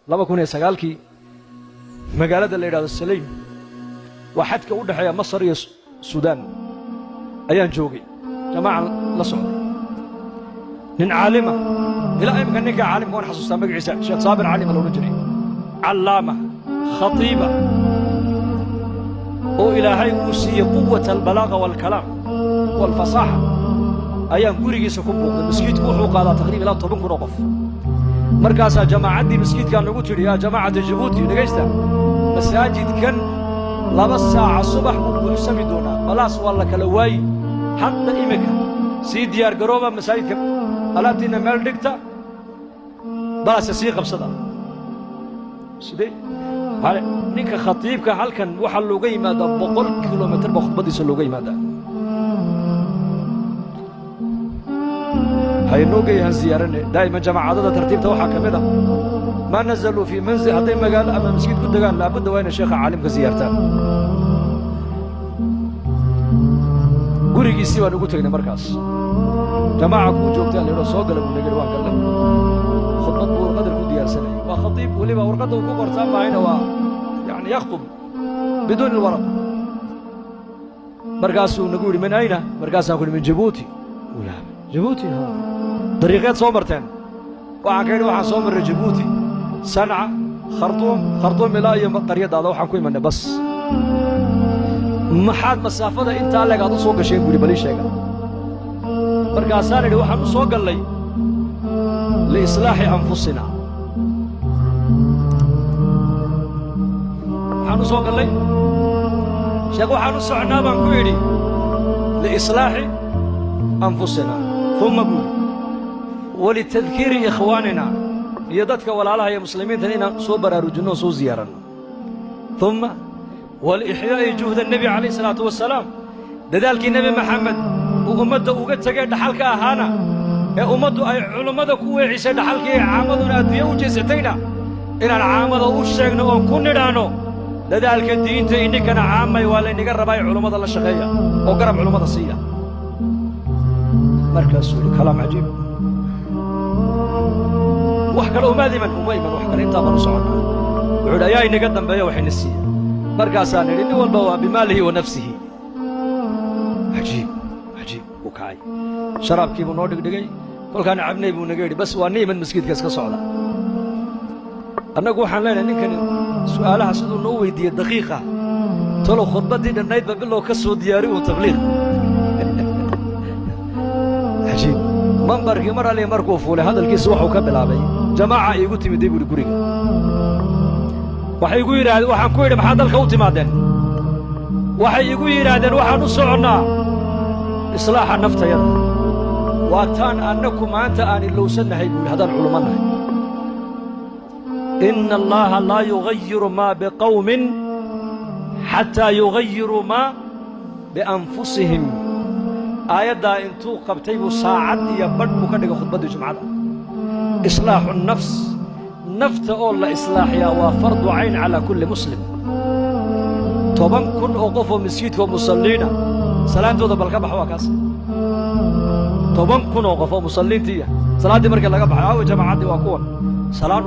2009kii magaalada la yidhahdo Saleym, waa xadka u dhexeeya Masar iyo Suudaan, ayaan joogay, jamaacan la socday. Nin caalima, ilaa imika ninka caalimka waan xasuustaa magaciisa, Sheekh Saabir Cali ma la odhan jiray, callaama khatiiba oo Ilaahay uu siiyey quwata albalaaqa waalkalaam waalfasaaxa, ayaan gurigiisa ku buuqday. Maskiidku wuxuu qaadaa taqriiban ilaa 10,000 oo qof. Markaasaa jamaacaddii maskiidkaa nagu tidhi: "Yaa jamaacata Jabuuti, dhegaysta, masaajidkan 2 saaca subax buu buuxsami doonaa, balaas waa la kala waayi. Hadda iminka sii diyaar garooba, masaajidka alaabtiinna meel dhigta, balaase sii qabsada." Sidee ninka khatiibka halkan waxaa looga yimaadaa 100 kilomitir baa khudbaddiisa looga yimaadaa. Haynoo geeyahan ziyaarane. Daa'iman jamaacadada tartiibta waxaa ka mid ah maa nazaluu fii manzil, hadday magaalo ama maskiid ku degaan, laabudda waa inay sheekha caalimka ziyaartaan. Gurigiisii baan ugu tegnay. Markaas jamaaca kuu joogtaa la yidho, soo gala buu naga yidhi. Waan gallay. Khudbad buu warqadda ku diyaarsanayay. Waa khatiib weliba, warqadda uu ku qortaa maahayna, waa yani yakhtub biduuni alwaraqa. Markaasuu nagu yidhi: "Min ayna?" Markaasaan ku yidhi: "Min Jabuuti." Uu yaabay. "Jabuuti? Ha, dariiqeed soo marteen?" Waxaan ka yidhi: "Waxaan soo marray Jabuuti, Sanca, Khartuum, Khartuum ilaa iyo qaryadaada waxaan ku imanay bas." "Maxaad masaafada intaa leeg aad u soo gasheen?" buu yidhi, "bal ii sheega." Markaasaan idhi: "Waxaan u soo gallay liislaaxi anfusina. Waxaan u soo gallay, sheekh, waxaan u socnaa," baan ku idhi, "liislaaxi anfusina." Uma buu yidhi: "Walitadkiiri ikhwaanina, iyo dadka walaalaha iyo muslimiintan inaan soo baraarujinno oo soo ziyaaranno. Uma walixyaa'i juhda nebi calayh isalaatu wasalaam, dadaalkii Nebi Maxamed uu ummadda uga tegay dhaxalka ahaana, ee ummaddu ay culummada ku weecisay dhaxalkii, ee caamaduna adduunye u jeesatayna, inaan caamada u sheegno oon ku nidhaanno dadaalka diinta ininkana caamay waa laynaga rabaa, ee culummada la shaqeeya oo garab culummada siiya." Markaasuu yidhi kalaam cajiib: "Wax kale umaad iman?" "Uma iman wax kale, intaa baan u soconnaa." Wuxuu yidhi: "Ayaa inaga dambeeya waxayna siiya?" Markaasaan idhi: "Nin walba waa bimaalihi wa nafsihi." Cajiib, cajiib. Wuu kacay, sharaabkii buu noo dhigdhigay. Kolkaan cabnay buu naga yidhi: "Bas, waa ni iman maskiidka, iska socda." Annagu waxaan leenahay ninkani su'aalaha siduu noo weydiiyey daqiiqa, talow khudbaddii dhannaydba bilow ka soo diyaari uu tabliiq. Cajiib. Mambarkii mar alli markuu fuulay, hadalkiisa waxuu ka bilaabay: "Jamaaca iigu timiday," buuhi, "guriga. Waxay igu yidhaahdeen, waxaan ku yidhi: 'Maxaad dalka u timaadeen?' Waxay igu yidhaahdeen: 'Waxaan u soconnaa islaaxa naftayada.' Waa taan annaku maanta aan ilowsannahay," buu yidhi, "haddaan culummo nahay. Inna Allaaha laa yugayiru maa biqawmin xataa yugayiruu maa bianfusihim." Aayaddaa intuu qabtay buu saacad iyo badh buu ka dhigay khudbaddii jumcada. Islaaxu nafs, nafta oo la islaaxiyaa, waa fardu cayn calaa kulli muslim. 10,000 oo qof oo masjidka oo musalliina salaantooda bal ka bax, waa kaas. 10,000 oo qof oo musalliintiiya salaaddii markii laga baxay, aawa jamaacaddii? Waa kuwan salaan.